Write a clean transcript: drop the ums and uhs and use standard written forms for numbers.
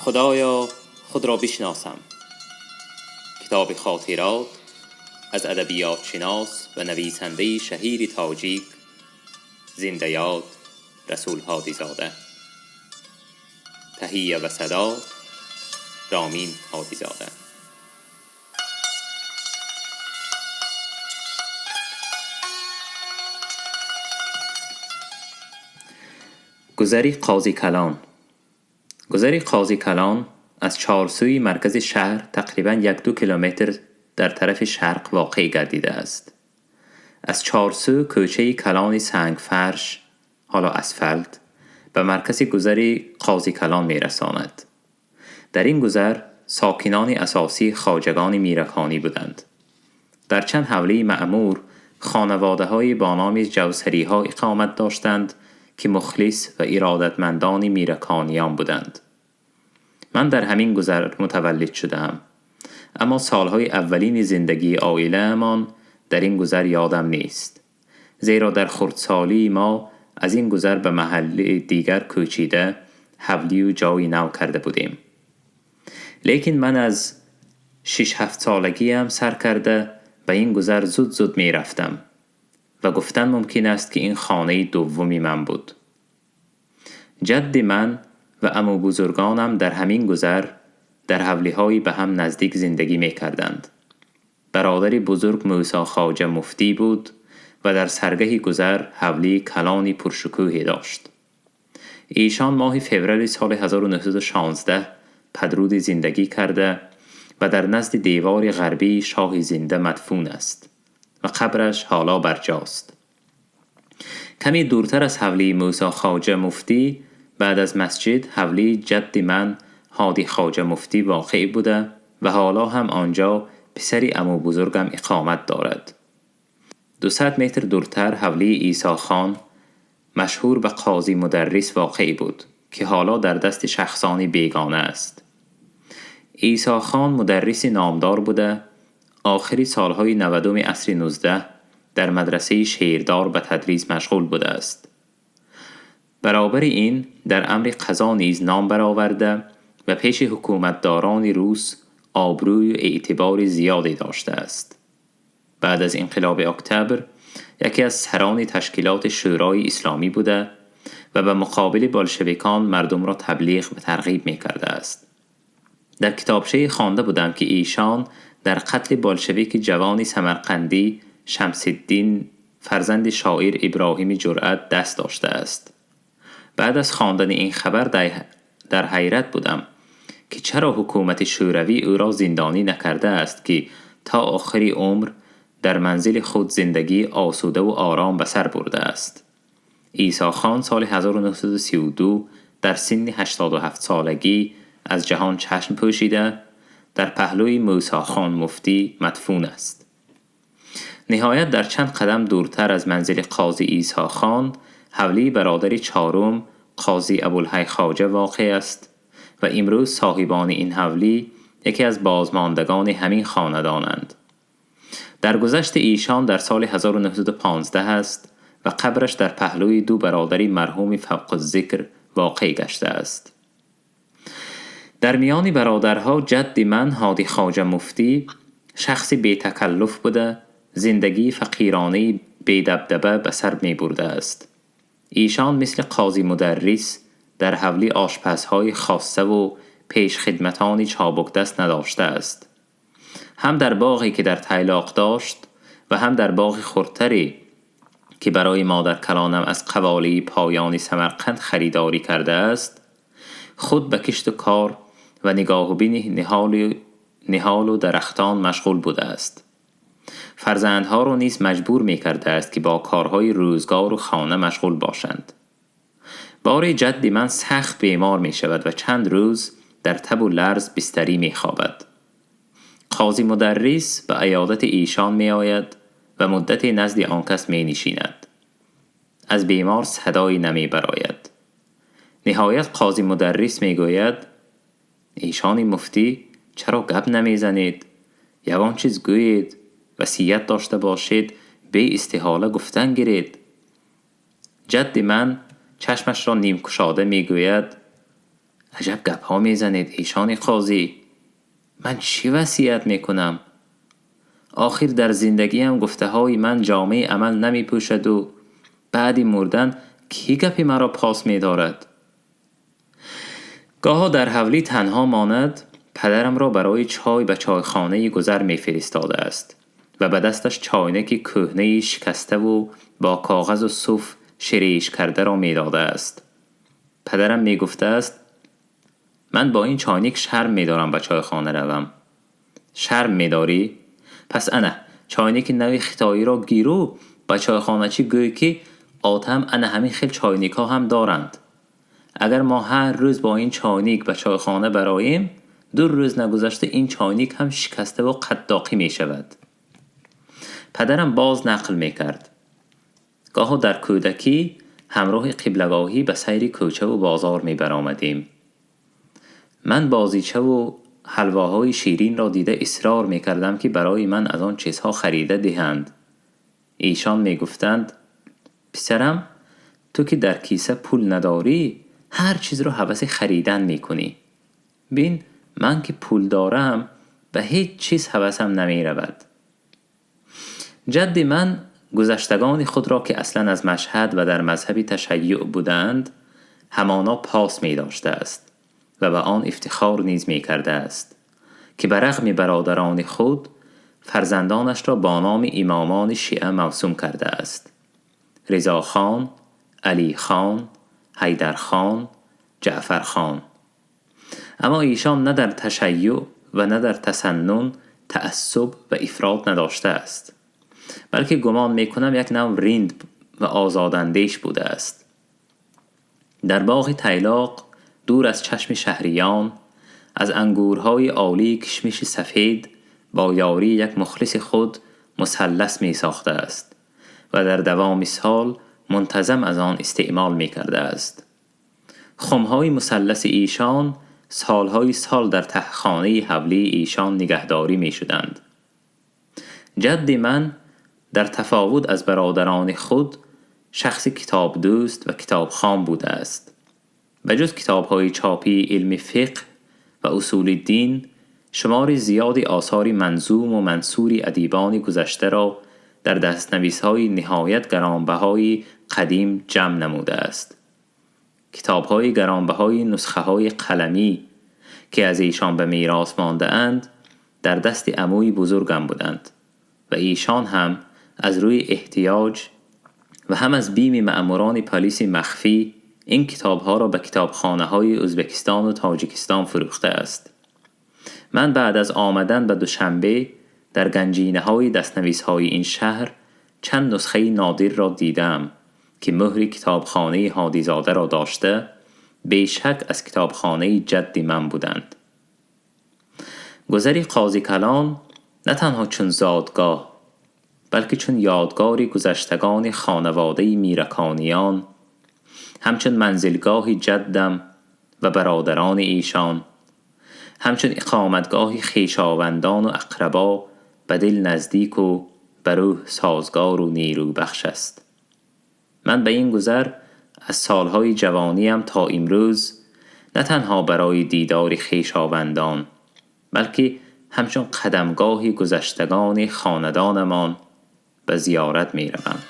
Худоё, худро бишносам. Китоби хотирот аз адабиётшинос ва нависандаи шаҳири тоҷик зиндаёд Расул Ҳодизода. Таҳия ва садо Ромин Ҳодизода. Гузари Қози Калон. Гузари Қози Калон аз чорсӯи маркази шаҳр тақрибан 1-2 километр дар тарафи шарқ воқеъ гардидааст. Аз чорсӯ кӯчаи калони сангфарш, ҳоло асфалт, ба маркази гузари Қози Калон мерасонад. Дар ин гузар сокинони асосӣ хоҷагони мираконӣ буданд. Дар чанд ҳавлии маъмур хонаводаҳои бо номи ҷавсариҳо иқомат доштанд, ки мухлис ва иродатмандони миракониён буданд. Ман дар ҳамин гузар мутаваллид шудаам, аммо солҳои аввалини зиндагии оилаамон дар ин гузар ёдам нест, зеро дар хурдсолии мо аз ин гузар ба маҳалли дигар кӯчида ҳавлию ҷойи нав карда будем. Лекин ман аз 6-7 солагиам сар карда ба ин гузар зуд-зуд мерафтам ва гуфтан мумкин аст, ки ин хонаи дуввуми ман буд. Ҷадди ман ва амӯбузургонам дар ҳамин гузар дар ҳавлиҳои ба ҳам наздик зиндагӣ мекарданд. Бародари бузург Мӯсо Хоҷа муфтӣ буд ва дар саргаҳи гузар ҳавлии калони пуршукӯҳе дошт. Эшон моҳи феврали соли 1916 падруди зиндагӣ карда ва дар назди девори ғарбии шоҳи зинда мадфун аст ва қабраш ҳоло барҷост. Каме дуртар аз ҳавлии Мӯсо Хоҷа муфтӣ, баъд аз масҷид, ҳавлии ҷадди ман Ҳоди Хоҷа муфтӣ воқеъ буда ва ҳоло ҳам он ҷо писари амӯбузургам иқомат дорад. 200 метр дуртар ҳавлии Исо хон, машҳур ба Қози Мударрис, воқеъ буд, ки ҳоло дар дасти шахсони бегона аст. Исо хон мударриси номдор буда, охири солҳои 90-уми асри 19 дар мадрасаи Шердор ба тадрис машғул будааст. Баробари ин дар амри қазо низ ном бароварда ва пеши ҳукуматдорони рус обрӯю эътибори зиёде доштааст. Баъд аз инқилоби октябр яке аз сарони ташкилоти Шӯрои исломӣ буда ва ба муқобили болшевикон мардумро таблиғ ва тарғиб мекардааст. Дар китобчае хонда будам, ки эшон дар қатли болшевики ҷавони самарқандӣ Шамсиддин, фарзанди шоир Иброҳими Ҷуръат, даст доштааст. Баъд аз хондани ин хабар дар ҳайрат будам, ки чаро ҳукумати шӯравӣ ӯро зиндонӣ накардааст, ки то охири умр дар манзили худ зиндагии осудаву ором ба сар бурдааст. Исо хон соли 1932 дар синни 87 солагӣ аз ҷаҳон чашм пӯшида, дар паҳлӯи Мӯсо хон муфтӣ мадфун аст. Ниҳоят, дар чанд қадам дуртар аз манзили қози Исо хон ҳавлии бародари чорум Қози Абулҳай Хоҷа воқеъ аст ва имрӯз соҳибони ин ҳавлӣ яке аз бозмондагони ҳамин хонадонанд. Даргузашти эшон дар соли 1915 аст ва қабраш дар паҳлӯи ду бародари марҳуми фавқуззикр воқеъ гаштааст. Дар миёни бародарҳо ҷадди ман Ҳоди Хоҷа муфтӣ шахси бетакаллуф буда, зиндагии фақиронаи бедабдаба ба сар мебурдааст. Эшон мисли Қози Мударрис дар ҳавлӣ ошпазҳои хоссаву пешхидматони чобукдаст надоштааст. Ҳам дар боғе, ки дар тайлоқ дошт, ва ҳам дар боғи хурдтаре, ки барои модаркалонам аз қаволии поёни Самарқанд харидорӣ кардааст, худ ба кишту кор ва нигоҳубини ниҳолу дарахтон машғул будааст. Фарзандҳоро низ маҷбур мекардааст, ки бо корҳои рӯзгору хона машғул бошанд. Боре ҷадди ман сахт бемор мешавад ва чанд рӯз дар табу ларз бистарӣ мехобад. Қози Мударрис ба аёдати эшон меояд ва муддате назди он кас менишинад. Аз бемор садое намебарояд. Ниҳоят Қози Мударрис мегӯяд: «Эшони муфтӣ, чаро гап намезанед? Ягон чиз гӯед, васият дошта бошед, беистиҳола гуфтан гиред». Ҷадди ман чашмашро нимкушода мегӯяд: Аҷаб гапҳо мезанед, эшони қозӣ! Ман чӣ васият мекунам? Охир дар зиндагиам гуфтаҳои ман ҷомаи амал намепӯшаду баъди мурдан кӣ гапи маро пос медорад? Гоҳо дар ҳавлӣ танҳо монад, падарамро барои чой ба чойхонаи гузар мефиристодааст ва ба дасташ чойнаки кӯҳнаи шикаставу бо коғазу суф шириш кардаро медодааст. Падарам мегуфтааст: ман бо ин чойник шарм медорам ба чойхона равам. Шарм медорӣ? Пас ана чойники нави хитоиро гиру ба чойхоначӣ гӯй, ки отаам ана ҳамин хел чойникҳо ҳам доранд. Агар мо ҳар рӯз бо ин чойник ба чойхона бароем, 2 рӯз нагузашта ин чойник ҳам шикаставу қаддоқӣ мешавад. Падарам боз нақл мекард. Гоҳо дар кӯдакӣ ҳамроҳи қиблагоҳӣ ба сайри кӯчаву бозор мебаромадем. Ман бозичаву ҳалвоҳои ширинро дида исрор мекардам, ки барои ман аз он чизҳо харида диҳанд. Эшон мегуфтанд: писарам, ту ки дар киса пул надорӣ, ҳар чизро ҳаваси харидан мекунӣ. Бин, ман ки пул дорам, ба ҳеҷ чиз ҳавасам намеравад. Ҷадди ман гузаштагони худро, ки аслан аз Машҳад ва дар мазҳаби ташайюъ буданд, ҳамоно пос медоштааст ва ба он ифтихор низ мекардааст, ки ба рағми бародарони худ фарзандонашро бо номи имомони шиа мавсум кардааст: Ризохон, Алихон, Ҳайдархон, Ҷаъфархон. Аммо эшон на дар ташайюъ ва на дар тасаннун таассуб ва ифрот надоштааст, балки гумон мекунам як нав ринд ва озодандеш будааст. Дар боғи Тайлоқ, дур аз чашми шаҳриён, аз ангурҳои олии кишмиши сафед бо ёрии як мухлиси худ мусаллас месохтааст ва дар давоми сол мунтазам аз он истеъмол мекардааст. Хумҳои мусалласи эшон солҳои сол дар таҳхонаи ҳавлии эшон нигаҳдорӣ мешуданд. Ҷадди ман дар тафовут аз бародарони худ шахси китобдӯст ва китобхон будааст. ба ҷуз китобҳои чопии илми фиқҳ ва усули дин, шумори зиёди осори манзум ва мансури адибони гузаштаро дар дастнависҳои ниҳоят гаронбаҳои қадим ҷамъ намудааст. Китобҳои гаронбаҳои нусхаҳои қаламӣ, ки аз эшон ба мерос мондаанд, дар дасти амӯи бузургам буданд ва эшон ҳам аз рӯи эҳтиёҷ ва ҳам аз бими маъмурони полиси махфӣ ин китобҳоро ба китобхонаҳои Ӯзбекистону Тоҷикистон фурӯхтааст. Ман баъд аз омадан ба Душанбе дар ганҷинаҳои дастнависҳои ин шаҳр чанд нусхаи нодирро дидаам, ки муҳри китобхонаи Ҳодизодаро дошта, бешак аз китобхонаи ҷадди ман буданд. Гузари Қози Калон на танҳо чун зодгоҳ, балки чун ёдгори гузаштагони хонаводаи миракониён, ҳамчун манзилгоҳи ҷаддам ва бародарони эшон, ҳамчун иқоматгоҳи хешовандону ақрабо ба дил наздику ба рӯҳ созгору нерӯбахш аст. Ман ба ин гузар аз солҳои ҷавониам то имрӯз на танҳо барои дидори хешовандон, балки ҳамчун қадамгоҳи гузаштагони хонадонамон ба зиёрат меравам.